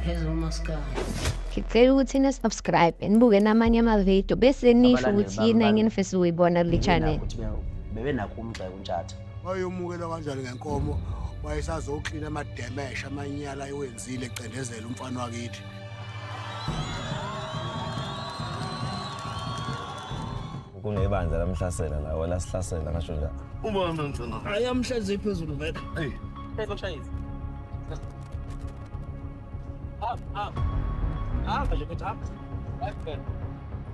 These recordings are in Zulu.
Phezulu umaskandi. Ngicela ukuthi ni-subscribe nibuke namanye amavidiyo bese nisho Abalandeli ukuthi bami yini enye enifisa ukuyibona kule channel. Bebenakho ukuthi bebenakho umgxeka uNtshatha. Wayomukela kanjani ngenkomo wayesazoklina amademesha amanyala ayewenzile ecendezela umfana wakithi. Kunebandla lamhlasela la wela sihlasela ngasho njalo. Ubona ngicela. Hayi amhlezi phezulu vele. Hey.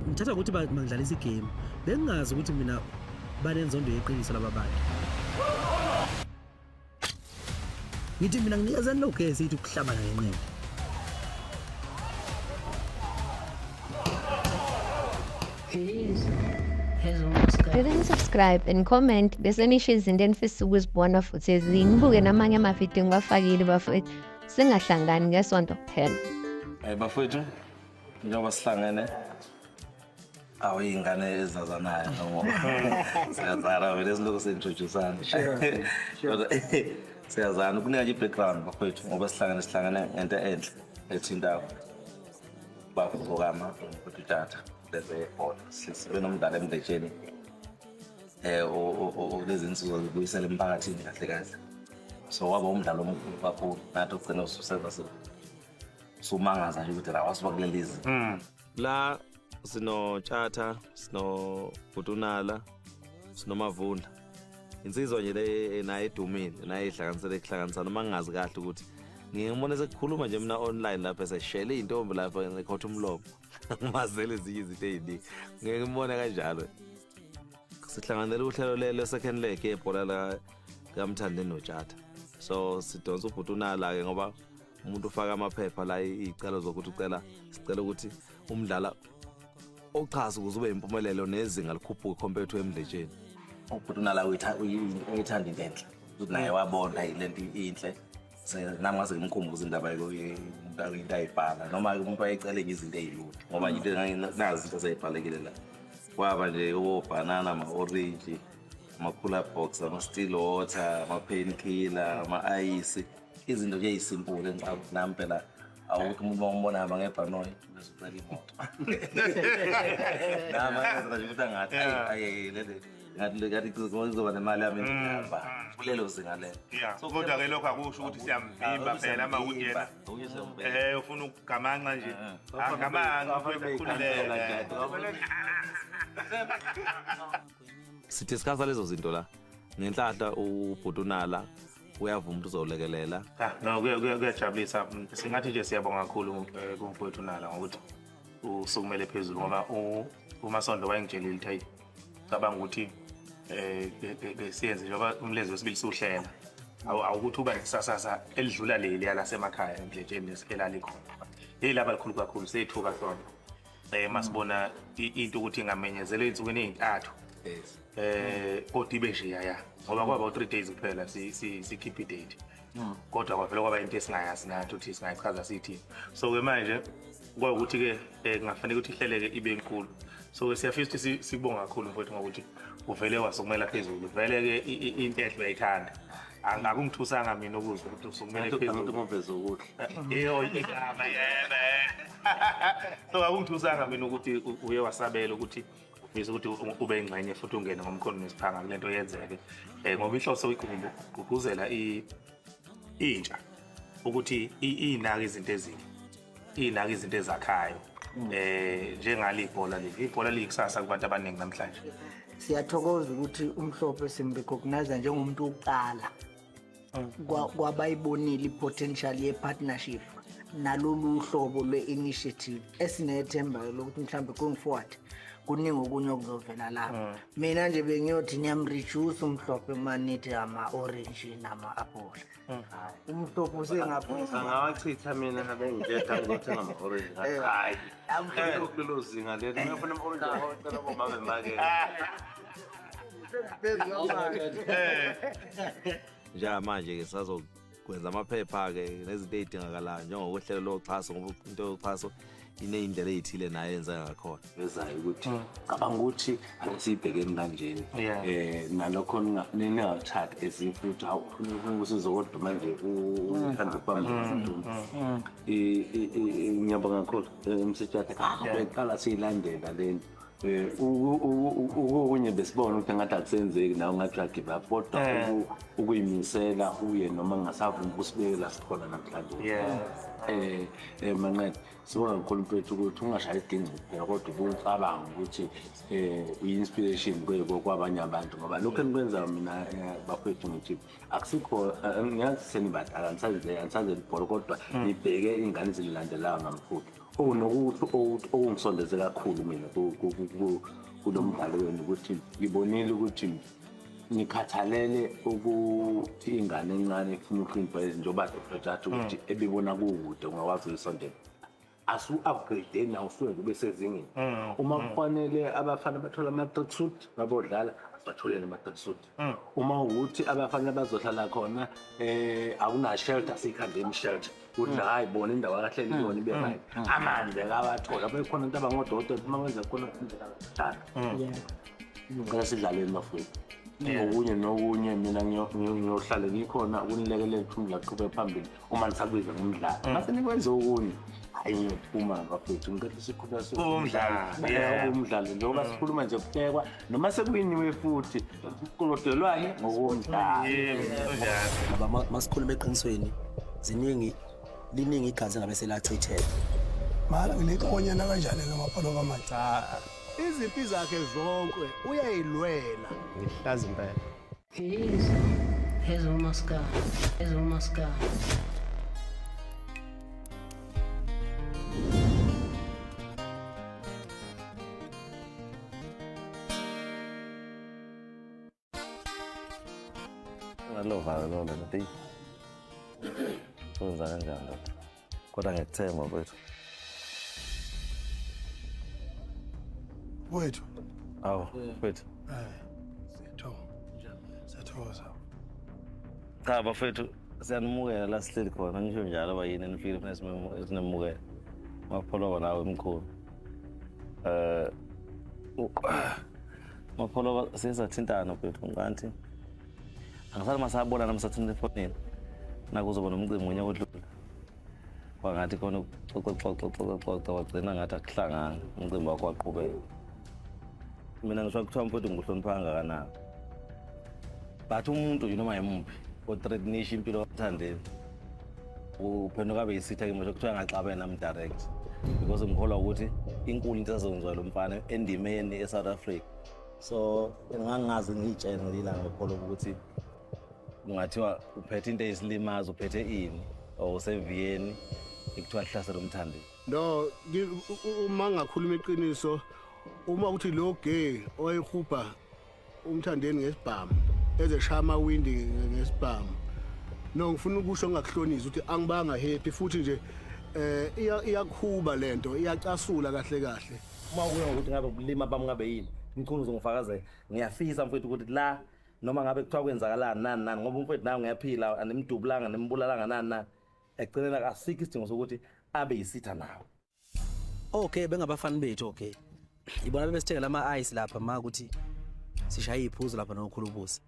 Ngithatha ukuthi bangidlalisa igame, bengingazi ukuthi mina banenzondo yeqiniso laba bantu. Ngithi mina nginikezeni lo gesi ithi ukuhlabana ngenqindi. Phezulu umaskandi. Ngicela ni-subscribe and comment bese nisho izinto enifisa ukuzibona futhi ezinye. Nibuke namanye amavidiyo engiwafakile bafowethu. Singahlangani ngesonto kuphela. Bafowethu, njengoba sihlangene awu iy'ngane ezazanayo noma siyazana vele silokhu si-introduce-ana. Kodwa siyazana kunika nje i-background bafowethu ngoba sihlangene sihlangene ngento enhle ethinta bafokama futhi utata leze ebhola sibe nomdlalo emdletsheni lezi nsizwa zibuyisela emphakathini kahle kahle. So waba umdlalo omkhulu kakhulu nathi ugcina ususenza sumangaza nje ukuthi la wasuka kuleli zinga. La sinoTshatha, sinoBhutunala, sinoMavundla. Insizwa nje le naye edumile, naye ihlanganisele kuhlanganisa noma ngingazi kahle ukuthi ngiyibona sekukhuluma nje mina online lapha eseshele iy'ntombi lapha ngikhotha umlomo. Ngimazele ezinye izinto ey'ningi. Ngeke ngibone kanjalo. Sihlanganele uhlelo lelo second leg yebhola la kaMthandeni noTshatha. So sidonsa uBhutunala ke ngoba umuntu ufaka amaphepha la iy'celo zokuthi ucela sicela ukuthi umdlala ochaza ukuze ube impumelelo nezinga likhuphuke compared to emdletsheni. UBhutunala uyithanda into enhle. Ukuthi naye wabona le nto inhle. Nami ngase ngimkhumbuze indaba umuntu into ayibhala noma umuntu wayecele nje izinto ey'lula ngoba nje into nazi izinto esey'bhalekile la. Kwaba nje obhanana, ama-orange, ama-cooler box, ama-still water, ama-painkiller, ama-ayisi, izinto nje ey'simple engicabanga ukuthi nami phela awukho umuntu uma umbona hamba ngebhanoyi bese ucela imoto. Nami angenza nje ukuthi angathi ayi lele ngathi ngathi kuzoba nemali yami ngihamba kulelo zinga lelo. Yeah. So kodwa ke lokho akusho ukuthi siyamvimba phela uma ukuthi yena ufuna ukugamanxa nje. Agamanxa ukhululeke. Sidiscussa lezo zinto la. Ngenhlahla uBhutunala uyavuma ukuthi uzolekelela. Ah, no kuyajabulisa. Singathi nje siyabonga kakhulu kumfowethu Nala ngokuthi usukumele phezulu ngoba uMasondo wayengitshelile ukuthi hayi cabanga ukuthi besiyenze njengoba umlenze wesibili siwuhlela. Awukuthi uba nesasasa elidlula leli lasemakhaya emdletsheni elalikhona. Leli laba likhulu kakhulu sethuka sona. Masibona into ukuthi ingamenyezelwa ey'nsukwini ey'ntathu. Yes. Kodwa ibe nje yaya ngoba kwaba u-3 days kuphela sikhiphe idate. Kodwa kwavele kwaba into esingayazi nathi ukuthi singayichaza sithini. So ke manje kwawukuthi ke kungafanele ukuthi ihleleke ibe nkulu. So siyafisa ukuthi sikubonga kakhulu mfowethu ngokuthi uvele wasukumela phezulu. Vele ke into enhle uyayithanda. Akungithusanga mina ukuzwa ukuthi usukumele phezulu. Ngiveze okuhle. Iyo igama yebe. So akungithusanga mina ukuthi uye wasabela ukuthi ufisa ukuthi ube ingxenye futhi ungene ngomkhondo nesiphanga kule nto yenzeke. Ngoba inhloso ukugqugquzela intsha ukuthi inake izinto ezinhle, inake izinto ezakhayo. Njengale ibhola leli, ibhola liyikusasa kubantu abaningi namhlanje. Siyathokoza ukuthi uMhlophe simrecognize njengomuntu wokuqala kwabayibonile i-potential ye-partnership nalolu hlobo lwe-initiative esinethemba lokuthi mhlawumbe going forward kuningi okunye okuzovela lapha. Mina nje bengiyothi niyamreduce uMhlophe uma nithi ama-orange nama-apple. Umhlophe usengaphuza. Angawachitha mina ngabe ngithetha ngizothenga ama-orange. Hayi. Kulelo zinga lelo. Ngiyafuna ama-orange awacela bomama emakethe. Njengamanje ke Kwenza amaphepha-ke nezinto ey'dingakalayo njengokuhlelo loxhaso, ngoba into yoxhaso iney'ndlela ey'thile nayo eyenzeka ngakhona. Vezayo ukuthi cabanga ukuthi ake siyibhekeni kanjeni. Nalokho ningawuthathi as if ukuthi hawu ufuna usizo kodwa manje uthanda ukubamba izinto. Ngiyabonga kakhulu, Msitshatha. Beqala siyilandela lento. Okunye besibona ukuthi ngathi akusenzeki, nawe ngathi uya-give up, kodwa ukuyimisela uye noma ngasavumi ukusibeke la sikhona namhlanje. Manqele, sibonga kakhulu mfethu ukuthi ungashayi isiginci kuphela, kodwa ubucabanga ukuthi uyi-inspiration kwabanye abantu, ngoba lokhu enikwenzayo mina, bafethu, ngithi akusikho, ngiyazi senibadala, anisazeli ibhola, kodwa nibheke iy'ngane ezinilandelayo ngamkhulu. Okunokuthi okungisondeze kakhulu mina kulo mdlalo wenu ukuthi ngibonile ukuthi nikhathalele ukuthi ingane encane ifuna ukuqinibha njengoba Dr. ukuthi ebibona kukude ungakwazi uyisondela, asu-upgrade nawo usuwenza ube sezingeni. Uma kufanele abafana bathole ama-tracksuit babodlala, asibatholele ama-tracksuit. Uma ukuthi abafana bazohlala khona akuna-shelter, siyikhandeni i-shelter ukuthi hayi bona indawo akahleli kuyona ibe right, amanzi akawathola bekhona into abangodokotela uma kwenza khona dala. Ngicela sidlaleni bafowethu, okunye nokunye mina ngiyohlale ngikhona ukunilekelela ukuthi umdlalo uqhubeke phambili. Uma nisakubiza ngomdlalo mase nikwenze okunye, hayi ngiyophuma bafowethu, ngicela siqhubeke. Umdlalo, yeah. Umdlalo njengoba sikhuluma nje kuhlekwa noma sekuyiniwe futhi kukolodelwane ngokomdlalo. Yebo, kunjalo. Ngoba masikhuluma eqinisweni, ziningi, liningi igazi engabe selachitheka. Mara ngilikonyana kanjani-ke Mapholoba manje? Cha, izimpi zakhe zonke uyayilwela. Ngihlaza impela. Phezu, phezu umaskandi, phezu umaskandi. Ngalovalo lolo nto. Eyi, wenza kanjani ndoda? Kodwa ngiyakuthemba mfethu. Wethu. Awu mfethu. Siyathokoza, siyathokoza. Cha bafethu, siyanimukela la sihleli khona, ngisho njalo bayini enifikile funa sinemukela. Mapholoba nawe mkhulu. Eh Mapholoba, siye sathintana mfethu, ngikanti angisali masabona nami sathinta efonini nakuzoba nomcimbi ngonyaka odlule. Kwangathi khona ukuxoxa xoxa xoxa xoxa wagcina ngathi akuhlanganga, umcimbi wakho waqhubeka. Mina ngisho kuthiwa mfethu ngikuhlonipha kangakanani. But umuntu nje noma yimuphi o-threatenisha impilo kaMthandeni uphenduka abe yisitha kimi, ngisho kuthiwa angaxabene nami direct, because ngikholwa ukuthi inkulu into esazokwenziwa lo mfana endimeni e-South Africa. So ngangingaze ngiyitshele ngelinye ilanga ngikholwa ukuthi kungathiwa uphethe into eyisilimaza, uphethe ini or useviyeni ekuthiwa hlasela uMthandeni. No, uma ngakhuluma iqiniso, uma uthi lo gay owayehubha uMthandeni ngesibhamu, ezeshaya amawindi ngesibhamu, no, ngifuna ukusho ngingakuhlonisi ukuthi angibanga happy futhi nje, iyakhuba lento, iyacasula kahle kahle. Uma kuya ngokuthi ngabe ukulima bami ngabe yini, mkhulu uzongifakazela, ngiyafisa mfethu ukuthi la noma ngabe kuthiwa kwenzakalani nani nani, ngoba umfethu nawe ngiyaphila, animdubulanga nimbulalanga nani nani, ekugcineni asikho isidingo sokuthi abe yisitha nawe. Okay, bengabafani bethu, okay. Ibona bebesithengela ama-ice lapha ma ukuthi sishaye iphuzo lapha nokhulubusi.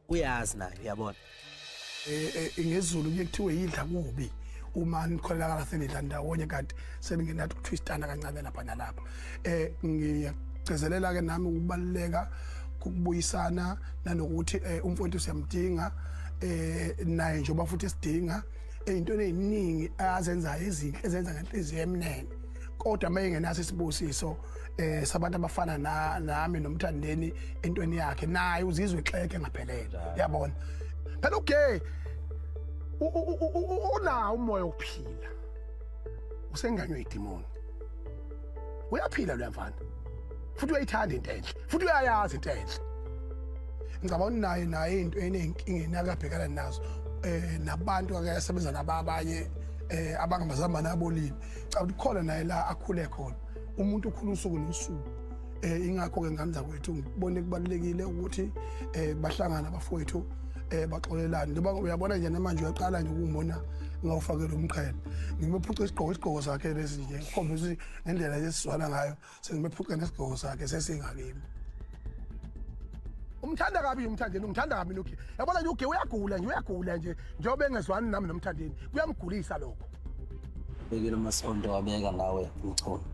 Uyazi naye, uyabona. Ngezulu kuye kuthiwe yidla kubi uma nikholakala senidla ndawonye, kanti seningenathi ukuthwistana kancane lapha nalapha. Ngiyagcizelela ke nami ukubaluleka kokubuyisana nanokuthi umfowethu siyamdinga, naye njengoba futhi esidinga ey'ntweni ey'ningi azenzayo ezinhle, ezenza ngenhliziyo emnene, kodwa uma engenaso isibusiso sabantu abafana nami noMthandeni entweni yakhe, naye uzizwe exeke ngaphelele, yabona. Phela ugay unawo umoya wokuphila, usenganywe idimoni, uyaphila lo mfana, futhi uyayithanda into enhle, futhi uyayazi into enhle. Ngicabanga ukuthi naye into eney'nkingeni akabhekana nazo, nabantu akayasebenza nabo abanye, abangamazambane abolile. Cha, ukuthi khona naye la akhule khona, umuntu ukhula usuku nosuku. Ingakho-ke ngane zakwethu ngibone kubalulekile ukuthi bahlangane abafowethu. Baxolelane njengoba uyabona nje namanje uyaqala nje ukungibona ngawufakela umqhele, ngimephuca isigqoko sakhe lesi nje, ngikhombisa ukuthi ngendlela esizwana ngayo sengimephuca nesigqoko sakhe sesingakimi. Umthanda kabi uMthandeni, ungithanda kabi noGe. Yabona nje uGe uyagula nje, uyagula nje njengoba engezwani nami noMthandeni, kuyamgulisa lokho. Bekile uMasonto wabeka ngawe Mchunu.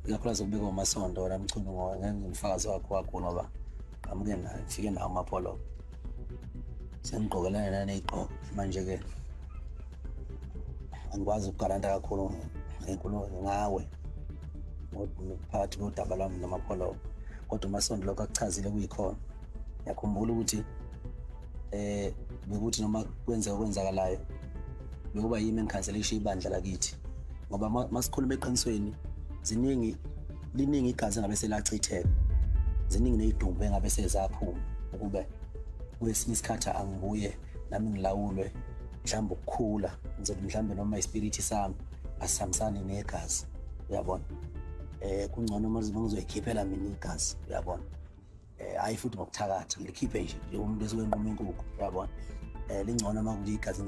Ikakhulukazi ukubeka uMasonto wena Mchunu, ngoba ngeke ngumfakazi wakho wakho, ngoba qhamuke naye ngifike nawo amapholo sengigqokelene naney'gqoko. Manje-ke angikwazi ukugalanta kakhulu ngenkulumo ngawe phakathi kodaba lwami namapholo, kodwa uMasonto lokho akuchazile kuyikhona. Ngiyakhumbula ukuthi bekuthi noma kwenzeka okwenzakalayo bekuba yimi engikhanselisha ibandla lakithi, ngoba masikhuluma eqinisweni ziningi, liningi igazi engabe selachitheka, ziningi ney'dumbu engabe sezaphuma. Ukube kwesinye isikhathi angibuye nami ngilawulwe mhlawumbe ukukhula, ngizothi mhlawumbe noma ispirithi sami asihambisani negazi, uyabona. Kungcono uma ngizoyikhiphela mina igazi, uyabona. Hayi futhi ngokuthakatha ngilikhiphe nje njengomuntu esuke enquma inkukhu, uyabona. Lingcono uma kuthi igazi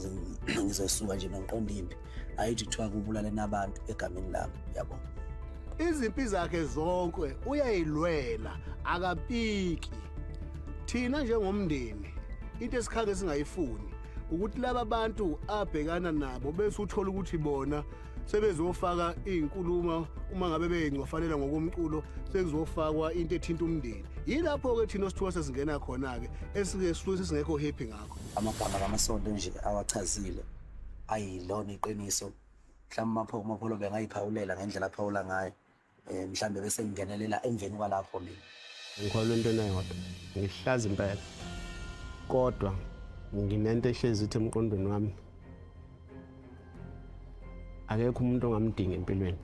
ngizosuka nje ngiqonda impi, hayi ukuthi kuthiwa kubulalene abantu egameni lami, uyabona. Izimpi zakhe zonke uyayilwela, akapiki. Thina njengomndeni into esikhake singayifuni ukuthi laba bantu abhekana nabo bese uthola ukuthi bona sebezofaka iy'nkulumo uma ngabe beyingcofanela ngokomculo, sekuzofakwa into ethinta umndeni. Yilapho-ke thina osithuka sesingena khona-ke, esike sisuke sesingekho happy ngakho. Amagama kaMasonto nje awachazile ayilona iqiniso. Mhlawumbe uMapholo bengayiphawulela ngendlela aphawula ngayo, mhlawumbe bese ngingenelela emveni kwalapho mina. Ngikholwa entweni eyodwa, ngihlaza impela, kodwa nginento ehlezi ithi emqondweni wami, akekho umuntu ongamdinga empilweni,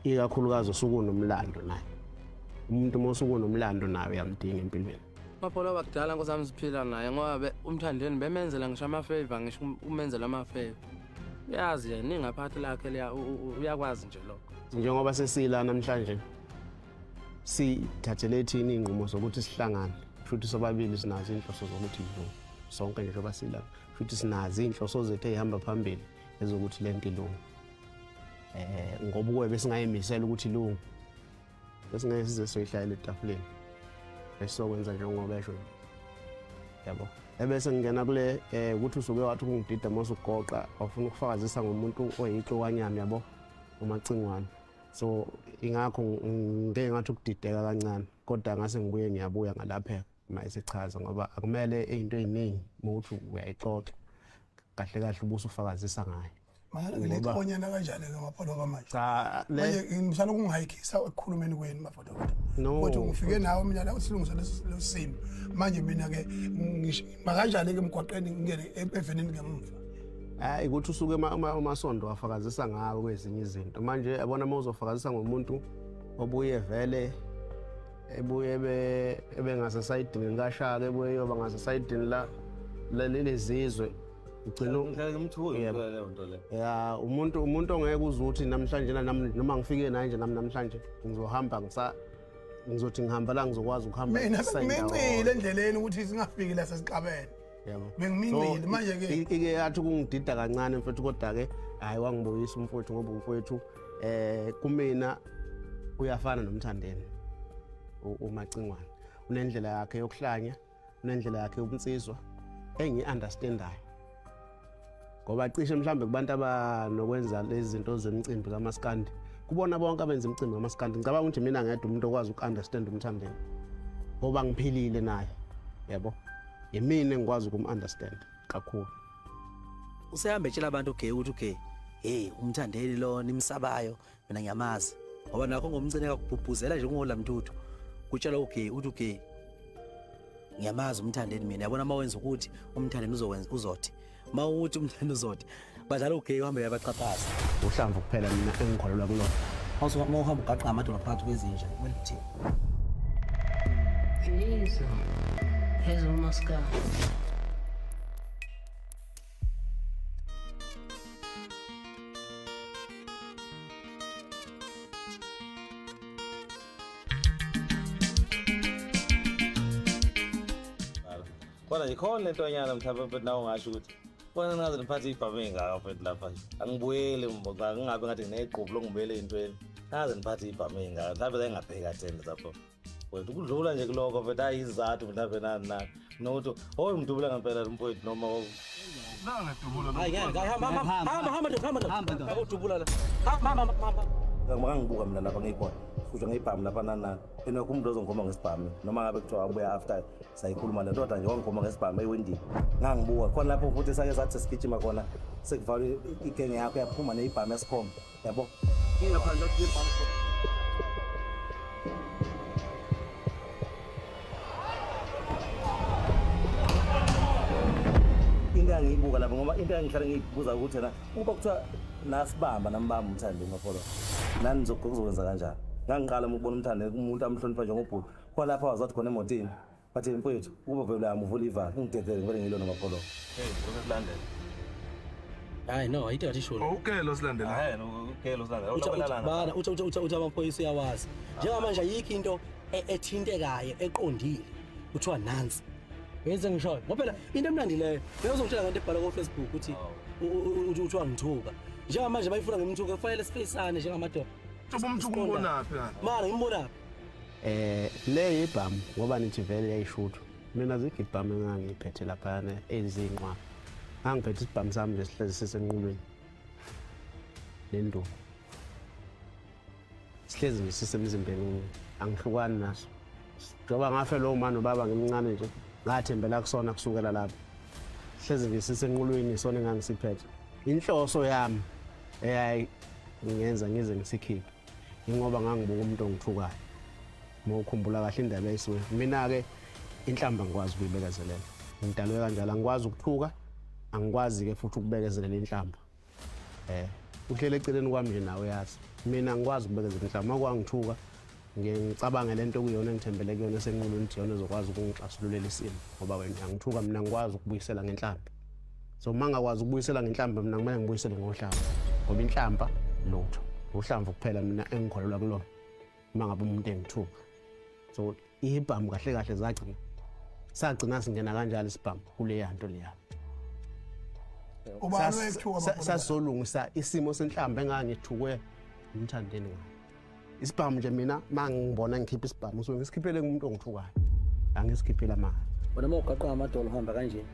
ikakhulukazi osuke unomlando naye. Umuntu uma usuke unomlando naye uyamdinga empilweni. Mapholo bakudala nkosi yami siphila naye, ngoba uMthandeni bemenzela ngisho ama-favor, ngisho umenzela ama-favor. Uyazi yena ingaphathi lakhe uyakwazi nje lokho. Njengoba sesila namhlanje sithathele thina iy'nqumo zokuthi sihlangane, futhi sobabili sinazo iy'nhloso zokuthi ilunge sonke nje njengoba sila, futhi sinazo iy'nhloso zethu ey'hamba phambili ezokuthi le nto ilunge. Ngoba ukube besingayimisela ukuthi ilunge, besingeke size soyihlalela etafuleni, besizokwenza njengoba esho yabo. Ebese ngingena kule ukuthi usuke wathi ukungidida uma usugoqa wafuna ukufakazisa ngomuntu oyixokanyana, yabo, uMacingwane. So ingakho ngike ngathi ukudideka kancane, kodwa ngase ngibuye ngiyabuya ngalapheka uma esechaza, ngoba akumele izinto eziningi uma uthi uyayixoxa kahle kahle ubusufakazisa ngayo. Ngilexonyana kanjani-ke Mapholo kwamanje? Cha, le Manje ngisana ukungayikhisa ekukhulumeni kwenu Mapholo. No. Kodwa ngifike nawe mina la usilungisa lesi simo. Manje mina-ke makanjani-ke emgwaqeni ngingene evenini ngemuva? Hayi ukuthi usuke uMasondo wafakazisa ngawe kwezinye izinto. Manje yabona uma uzofakazisa ngomuntu obuye vele ebuye ebengasesayidini likaShaka, ebuye yoba ngasesayidini la lelizizwe, ugcina ya umuntu ongeke uze uthi namhlanje noma ngifike naye nje nami namhlanje ngizohamba ngizothi ngihamba la ngizokwazi ukuhamba. Mina bengimincile endleleni ukuthi singafiki la sesixabene. Yabo. Bengimincile manje ke. Ike yathi kungidida kancane mfethu, kodwa ke hayi wangibuyisa umfowethu, ngoba umfowethu kumina uyafana noMthandeni uMacingwane. Unendlela yakhe yokuhlanya, unendlela yakhe yobunsizwa engi-understandayo. Ngoba cishe mhlambe kubantu abanokwenza lezi zinto zemicimbi kaMaskandi, kubona bonke abenza imicimbi kaMaskandi, ngicabanga ukuthi mina ngedwa umuntu okwazi uku-understand uMthandeni, ngoba ngiphilile naye, yabo. Yimina engikwazi ukum-understand kakhulu. Usehamba etshela abantu uGay ukuthi uGay, hey uMthandeni lo nimsabayo, mina ngiyamazi. Ngoba nakho ngomcine kakubhubhuzela nje kungolamthuthu. Kutshela uGay uthi uGay ngiyamazi uMthandeni mina, yabona uma wenza ukuthi uMthandeni uzokwenza uzothi, uma uthi uMthandeni uzothi, badlala uGay uhambe uyabaxhaphaza. Uhlamvu kuphela mina engikholelwa kulona. Uma uhamba ugaqa amadolo phakathi kwezinja, kumele uthini? Yizo ezomaskandi. Kodwa nje khona le ntonyana mhlawumbe mfethu nawe ungasho ukuthi kona ngaze ngiphathe ibhamu ey'ngaka mfethu lapha nje. Angibuyeli ngingabe ngathi nginegqubu lokungibuyela ey'ntweni. Ngaze ngiphathe ibhamu ey'ngaka mhlawumbe zayingapheki atheni lapho. Wethu kudlula nje kulokho mfethu hayi izizathu mhlawumbe nani nani. Nokuthi hoyi umdubula ngempela lo mfowethu noma Hayi ngeke, hamba hamba hamba hamba ndoda, hamba ndoda. Hamba ndoda. Akudubula la. Hamba hamba hamba. Makangibuka mina lapha ngikhona. Futhi ngiyibhamu lapha nani nani. Ena umuntu ozongikhomba ngesibhamu noma ngabe kuthiwa wabuya after sayikhuluma le ndoda nje wangikhomba ngesibhamu ewindini. Ngangibuka khona lapho futhi sake sathi sigijima khona sekuvalwe igenge yakho yaphuma neyibhamu yasikhomba. Yabo? Ngingaphandle kwebhamu. Into engiyibuka lapho ngoba into engihlale ngiyibuza ukuthi yena ukuba kuthiwa nasibamba nambamba uMthandeni Mafolo nani kuzokwenza kanjani. Ngangiqala ukubona uMthandeni umuntu amhlonipha njengobhuti. Khona lapha wazathi khona emotini. Bathi mfowethu ukuba vele uyamuvula ivalo ungidedele ngivele ngilona Mafolo. Hey, uzokulandela. Hayi no, ayide kathi sholo. Ukelo silandela. Hayi, ukelo silandela. Bana uthi uthi uthi uthi amaphoyisa uyawazi. Njengamanje ayikho into ethintekayo eqondile. Kuthiwa nansi. Yenze ngishoyo. Ngoba phela into emnandi leyo. Beyozongitshela ngento ebhala ku Facebook ukuthi uthiwa ngithuka. Njengamanje bayifuna ngimthuke kufanele sifisane njengamadoda. Uba umthuka umbonaphi kanti? Mara ngimbonaphi? Le ibhamu ngoba nithi vele yayishuthwa. Mina zikho ibhamu engangiyiphethe laphayana ezinqwa. Ngangiphethe isibhamu sami nje sihlezi sisenqulweni. Nenduku. Sihlezi nje sisemzimbeni angihlukani naso. Njengoba ngafelwa umama nobaba ngimncane nje ngathembela kusona kusukela lapho. Sihlezi nje sisenqulweni sona engangisiphethe. Inhloso yami eyayi ngenza ngize ngisikhiphe ingoba ngangibuka umuntu ongithukayo. Uma ukhumbula kahle indaba eyisiwe. Mina-ke inhlamba ngikwazi ukuyibekezelela. Ngidalwe kanjalo angikwazi ukuthuka, angikwazi-ke futhi ukubekezelela inhlamba. Uhlele eceleni kwami nje nawe uyazi. Mina angikwazi ukubekezela inhlamba. Uma kwangithuka ngiye ngicabange lento kuyona engithembele kuyona esenqulweni ukuthi iyona ezokwazi ukungixazululela isimo ngoba wena uyangithuka mina ngikwazi ukubuyisela ngenhlamba. So uma ngingakwazi ukubuyisela ngenhlamba mina kumele ngibuyisele ngohlamba ngoba inhlamba lutho. Uhlamvu kuphela mina engikholelwa kulona uma ngabe umuntu engithuka. So ibhamu kahle kahle zagcina sagcina singena kanjalo isibhamu kuleya nto leya. Sasizolungisa isimo senhlamba engangithukwe uMthandeni ngayo. Isibhamu nje mina mangibona ngikhipha isibhamu so ngisikhiphele kumuntu ongithukayo. Angisikhiphela manje. Wena uma ugaqa amadolo uhamba kanje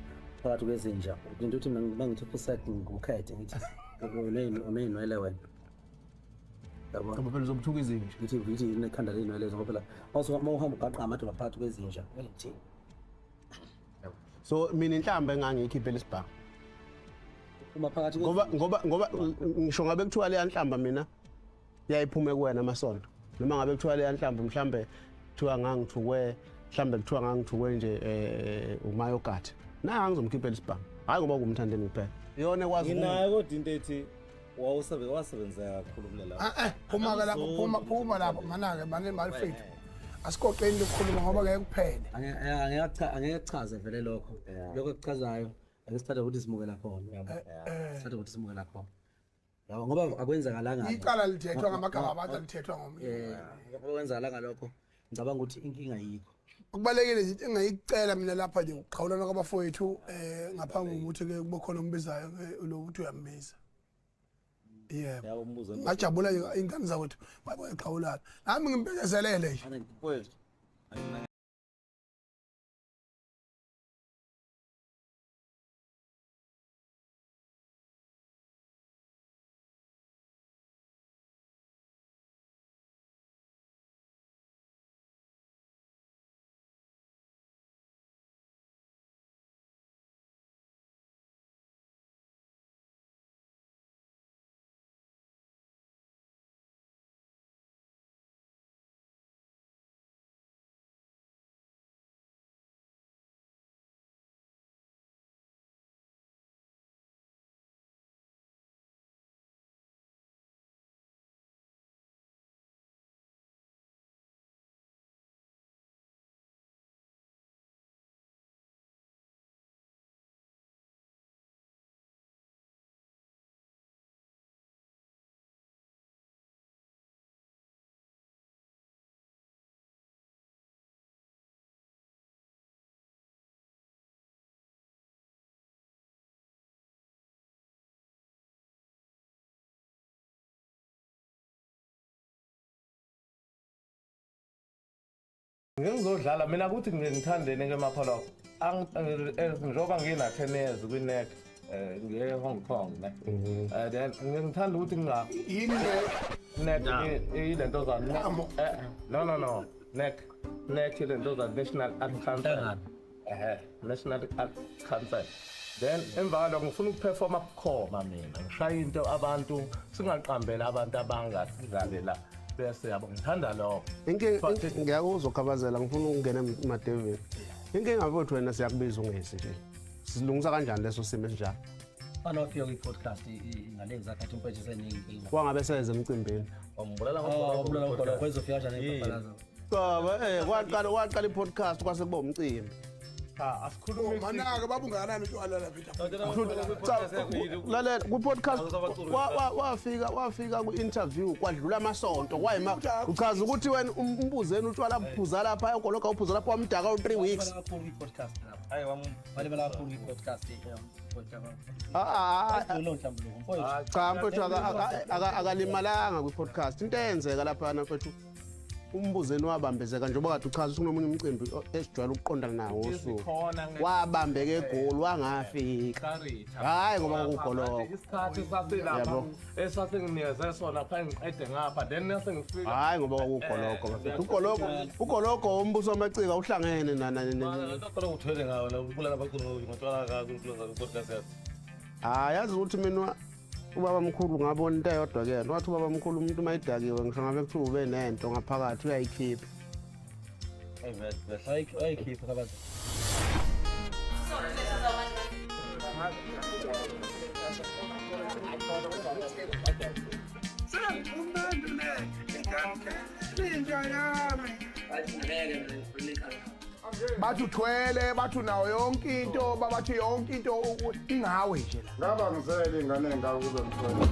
phakathi kwezinja. Into uthi mina mangithi fuset ngikukhethe ngithi uneyinwele wena. Yabo. Ngoba phela uzobuthuka izinja. Ngithi ngithi inekhanda leyinwele ngoba phela mawusuka uma uhamba ugaqa amadolo phakathi kwezinja. Ngithini? So mina inhlamba engangiyikhiphela isibhamu. Uma phakathi ngoba ngisho ngabe kuthiwa leya nhlamba mina yayiphume kuwena Masonto. Noma ngabe kuthiwa leya nhlamba mhlambe kuthiwa ngangithukwe mhlambe kuthiwa ngangithukwe nje uMayogathi. Naye angizomkhiphela isibhamu. Hayi ngoba kuMthandeni kuphela. Iyona ekwazi Nginayo kodwa into ethi wawusebenzeka kakhulu kulela. Phuma ke lapho, phuma lapho mana-ke mane malifethu. Asikoqeni lokukhuluma ngoba ngeke kuphele. Angeke kuchaze vele lokho. Lokho ekuchazayo ake sithathe ukuthi simukela khona yabo. Sithathe ukuthi simukela khona. Yabo ngoba akwenzakalanga. Icala lithethwa ngamagama abantu alithethwa ngomlilo. Akwenzakalanga lokho. Ngicabanga ukuthi inkinga yikho. Kubalekile nje engayicela mina lapha nje ukuqhawulana kwabafowethu ngaphambi kokuthi ke kube khona ombizayo lo ukuthi uyambiza. Yebo. Ngajabula ingane zakwethu baboyaqhawulana. Nami ngimbekezelele nje. Ngizodlala mina kuthi ngithandeni ke maphalokho. Njengoba ngina 10 years kwi-NEC ngiye Hong Kong ne. Then ngithanda ukuthi nginga yini le NEC ilento zami. No no no. NEC NEC ilento zami National Art Council. National Art Council. Then emva kwalokho ngifuna ukuperforma bukhoma mina. Ngishaya into abantu singaqambela abantu abangasidlale la. Bese yabo ngithanda lokho. Inkinga ngiyakuzwa ukhabazela ngifuna ukungena emadevini. Inkinga mfowethu wena siyakubiza ungezi nje. Silungisa kanjani leso simo esinjalo? Fana wafika kwi-podcast ngalezi zakhathi umfethu eseneyinkinga. Wangabe seze emcimbini. Wambulala ngobhola kwezofika kanjani ibhabhalaza. Cha waqala i-podcast kwase kuba umcimbi. Cha asikhulume manaka babungakanani utshwala lapha. Lalela ku-podcast wafika ku-interview kwadlula amasonto kwayima uchaza ukuthi wena umbuzeni utshwala buphuza lapha ugoloka uphuza lapha wamdaka u3 weeks. Walimala kakhulu kwi-podcast. Cha mfethu akalimalanga kwi-podcast. Into eyenzeka lapha mfethu umbuzeni wabambezeka njengoba kade uchaza ukuthi kunomunye umcimbi esijwayele ukuqondana nawo usuku wabambeka egoli wangafika. Hhayi ngoba kwakugoloko isikhathi sasilapha esasenginikeze sona pha ngiqede ngapha then nase ngifika. Hhayi ngoba kwakugoloko bafethu. Ugoloko umbuso wamacika uhlangene uthwele ngawo ubulala abaculi ngotshwala podcast yakho. Hhayi yazi ukuthi mina ubaba mkhulu ngabona into eyodwa ke wathi ubaba mkhulu umuntu uma edakiwe ngisho ngabe kuthiwa ube nento ngaphakathi uyayikhipha. Ayikhipha kabaza. Bathi uthwele bathi unawo yonke into babathi yonke into ingawe nje la. Ngaba ngizele ingane engaka kube ngithwele.